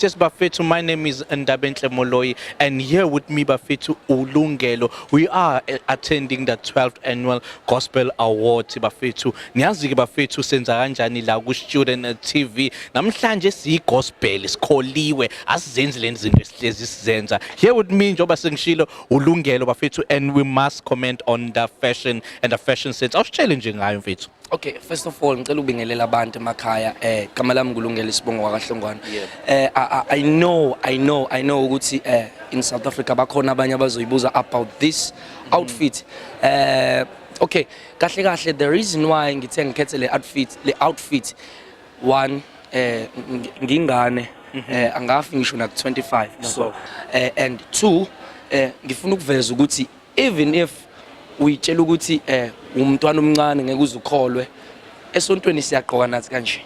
Yes, bafethu, my name is Ndabenhle Moloi, and here with me, bafethu, uLungelo. We are attending the 12th annual Gospel Awards, bafethu. Niyazi ke bafethu senza kanjani la ku Student TV. Namhlanje siyi gospel, sikholiwe, asizenzi lezi zinto esihlezi sizenza. Here with me, njengoba sengishilo, uLungelo bafethu, and we must comment on the fashion and the fashion sense. Awusitshele nje ngayo mfethu. Okay, first of all ngicela ukubingelela abantu emakhaya. Igama lami nguLungelo, isibongo wakaHlongwane. I know ukuthi in South Africa bakhona abanye abazoyibuza about this outfit. Okay, kahle kahle the reason why ngithe ngikhethe le outfit, one, ngingane, angafi ngisho na 25, so and two, ngifuna ukuveza ukuthi even if uyitshela ukuthi umntwana omncane ngeke uze ukholwe, esontweni siyagqoka nathi kanje.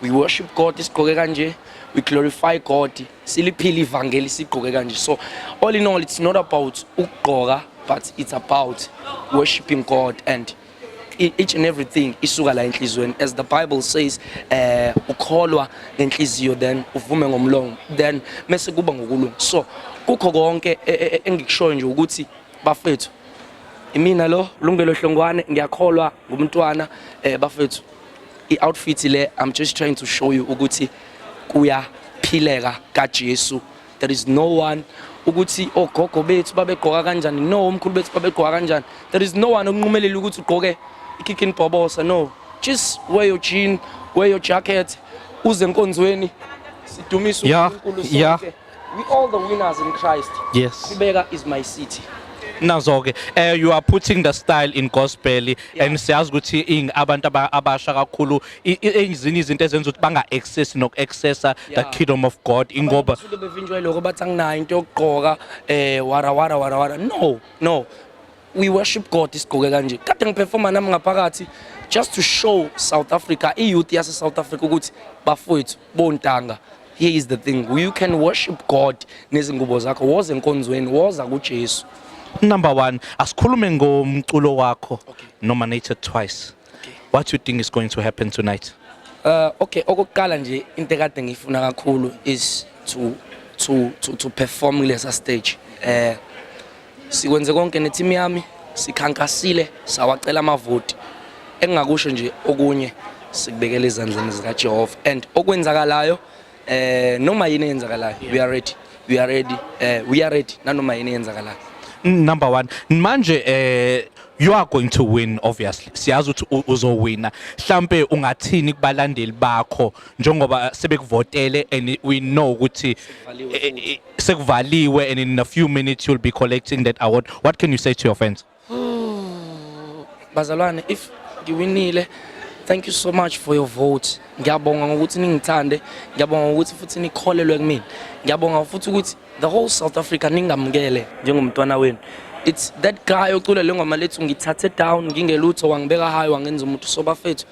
We worship God sigqoke kanje, we glorify God, siliphila ivangeli sigqoke kanje. So all in all, it's not about ukugqoka, but it's about worshiping God, and each and everything isuka la enhliziyweni. As the Bible says, ukholwa ngenhliziyo, then uvume ngomlomo, then mase kuba ngokulunga. So kukho konke engikushoyo nje ukuthi bafethu, imina lo Lungelo Hlongwane, ngiyakholwa ngumntwana. Bafethu, i-outfit le, I'm just trying to show you ukuthi kuyaphileka kaJesu. There is no one ukuthi ogogo bethu babegqoka kanjani, no, omkhulu bethu babegqoka kanjani. There is no one okunqumelela ukuthi ugqoke ikikin bhobosa. No, just wear your jean, wear your jacket, uze enkonzweni, sidumise uNkulunkulu sonke. We all the winners in Christ. Qhubeka is my city. Nazo-ke, you are putting the style in gospel and siyazi ukuthi abantu abasha kakhulu, ezinye izinto ezenza ukuthi banga-access noku-accessa the kingdom of God ingoba basuke bevinjwa yilokho, bathi anginayo into yokugqoka, wara wara wara wara. No, no, we worship God isigqoke kanje. Kade ngiperforma nami ngaphakathi just to show South Africa, i-youth yase South Africa, ukuthi bafowethu, bontanga, here is the thing: you can worship God nezingubo zakho. Woza enkonzweni, woza kuJesu. Number one, asikhulume ngomculo wakho. Okay. Nominated twice. Okay. What you think is going to happen tonight? Okay, okokuqala nje, into ekade ngifuna kakhulu is to perform kulesa stage. Sikwenze konke neteam yami, sikhankasile, sawacela amavoti. Engingakusho nje, okunye sikubekela ezandleni zikaJehova, and okwenzakalayo, noma yini eyenzakalayo, we are ready, we are ready, we are ready nanoma yini eyenzakalayo. Number one, manje you are going to win, obviously. Siyazi ukuthi uzowina. Mhlambe ungathini kubalandeli bakho njengoba sebekuvotele, and we know ukuthi Sekuvaliwe. Sekuvaliwe and in a few minutes you'll be collecting that award. What can you say to your fans? Bazalwane, if ngiwinile, thank you so much for your vote. Ngiyabonga ngokuthi ningithande, ngiyabonga ngokuthi futhi nikholelwe kumina, ngiyabonga futhi ukuthi the whole South Africa ningamukele njengomntwana wenu. It's that guy ocula le ngoma lethu, ngithathe down ngingelutho, wangibeka high, wangenza umuntu. So bafethu,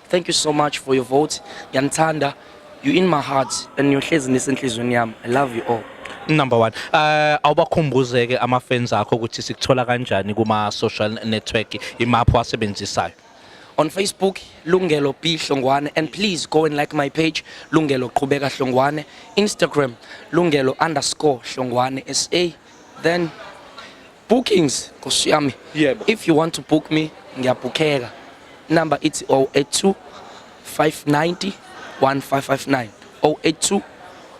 thank you so much for your vote. Ngiyanithanda. You in my heart and niyohlezi nisenhliziyweni yami. I love you all. Number one, awubakhumbuze ke ama fans akho ukuthi sikuthola kanjani kuma social network, imapho asebenzisayo. On Facebook, Lungelo B Hlongwane, and please go and like my page, Lungelo Qhubeka Hlongwane. Instagram, Lungelo_HlongwaneSA. Then bookings, nkosi yami. Yebo. If you want to book me, ngiyabhukheka. Number ithi 082 590 1559, 082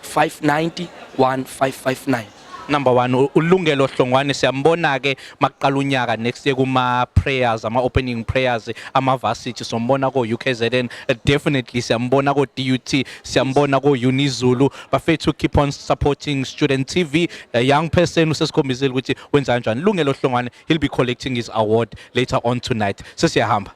590 1559. Number one, uLungelo Hlongwane, siyambona ke makuqala unyaka next year kuma prayers, ama opening prayers, ama varsity, sombona ko UKZN, definitely siyambona ko DUT, siyambona ko UniZulu. Bafethu, keep on supporting Student TV. A young person usesikhombisile ukuthi wenza kanjani. Lungelo Hlongwane, he'll be collecting his award later on tonight. Sesiyahamba.